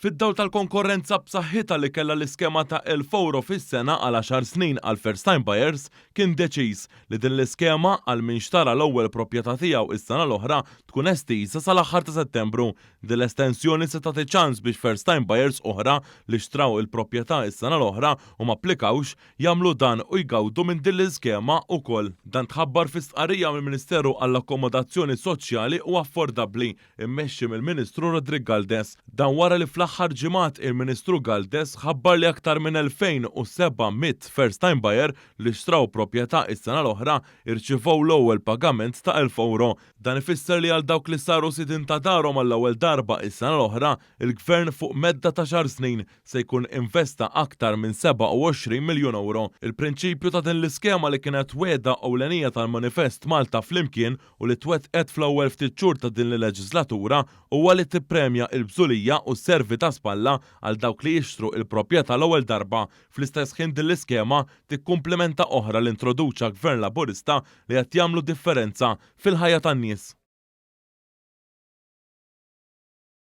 Fid-dawl tal-konkorrenza b'saħħitha li kellha l-iskema ta' €1,000 fis-sena għal għaxar snin għal first time buyers, kien deċiż li din l-iskema għal min xtara l-ewwel proprjetà tiegħu is-sena l-oħra tkun estiża sal-aħħar ta' Settembru. Din l-estensjoni se tagħti ċans biex first time buyers oħra li xtraw il-proprjetà is-sena l-oħra u m'applikawx jagħmlu dan u jgawdu minn din l-iskema ukoll. Dan tħabbar fi stqarrija mill-Ministeru għall-Akkomodazzjoni Soċjali u Affordabbli immexxi mill-Ministru Roderick Galdes. Dan wara li fl-aħħar ġimgħat il-Ministru Galdes ħabbar li aktar minn 2,700 first time buyer li xtraw proprjetà is-sena l-oħra irċivew l-ewwel pagament ta' €1,000. Dan ifisser li għal dawk li saru sidien ta' darhom għall-ewwel darba is-sena l-oħra, il-Gvern fuq medda ta' xar snin se jkun investa aktar minn €27 miljun. Il-prinċipju ta' din l-iskema li kienet wegħda ewlenija tal-manifest Malta Flimkien u li twettqet fl-ewwel ftit xhur ta' din il-leġislatura huwa li tippremja l-bżulija u sservi ta' spalla għal dawk li jixtru il-proprjetà l-ewwel darba. Fl-istess ħin din l-iskema tikkumplementa oħra li introduċa Gvern Laburista li qed jagħmlu differenza fil-ħajja tan-nies.